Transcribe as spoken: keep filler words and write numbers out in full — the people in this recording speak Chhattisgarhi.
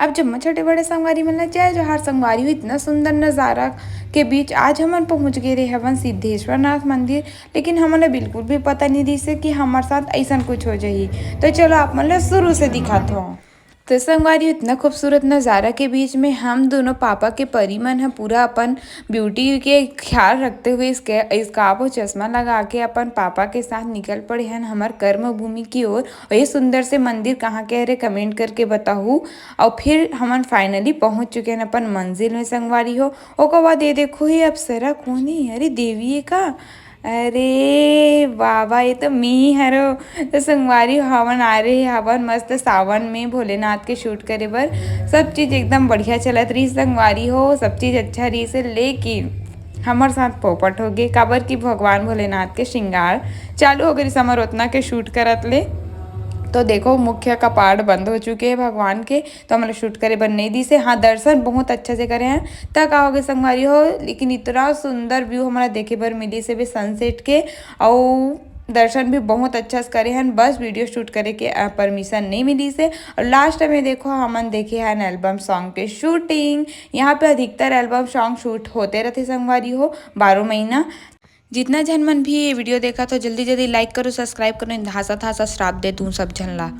अब जम्मो छोटे बड़े संगवारी मन ला जय जोहार। संगवारी हो, इतना सुंदर नजारा के बीच आज हमन पहुंच गए रहे हवन सिद्धेश्वर नाथ मंदिर, लेकिन हमन ला बिल्कुल भी पता नहीं रहिसे कि हमर साथ ऐसन कुछ हो जाही। तो चलो आप मन ला शुरू से दिखात हूँ। तो संगवारी हो, इतना खूबसूरत नजारा के बीच में हम दोनों पापा के परी मन ह पूरा अपन ब्यूटी के ख्याल रखते हुए इसके स्कार्फ और चश्मा लगा के अपन पापा के साथ निकल पड़े हन हमर कर्म भूमि की ओर। और ये सुंदर से मंदिर कहाँ के हरे, कमेंट करके बताहू। और फिर हमन फाइनली पहुँच चुके हैं अपन मंजिल में संगवारी हो। ओकर बाद ये देखो, ये अप्सरा कौन है? अरे देवी है का? अरे बाबा, ये तो मी हरो। तो संगवारी हो, हमन आ रहे हवन मस्त सावन में भोलेनाथ के शूट करे बर। सब चीज एकदम बढ़िया चलत रही संगवारी हो, सब चीज अच्छा रही से, लेकिन हमर साथ पोपट हो गए, काबर कि भगवान भोलेनाथ के श्रृंगार चालू हो गई हमर ओतना के शूट करत ले। तो देखो, मुख्य कपाट बंद हो चुके हैं भगवान के, तो हमला शूट करे बर नहीं दिसे। हाँ, दर्शन बहुत अच्छा से करे हैं। त का हो गए संगवारी हो, लेकिन इतना सुंदर व्यू हमारा देखे बर मिली से भी सनसेट के, और दर्शन भी बहुत अच्छा से करे हैं। बस वीडियो शूट करे के परमिशन नहीं मिली से। और लास्ट में देखो, हमन देखे हैं एल्बम सॉन्ग के शूटिंग। यहाँ पे अधिकतर एल्बम सॉन्ग शूट होते रहते संगवारी हो, बारह महीना। जितना झन मन भी ये वीडियो देखा तो जल्दी जल्दी लाइक करो, सब्सक्राइब करो, धासा धासा श्राप दे तू सब झन ला।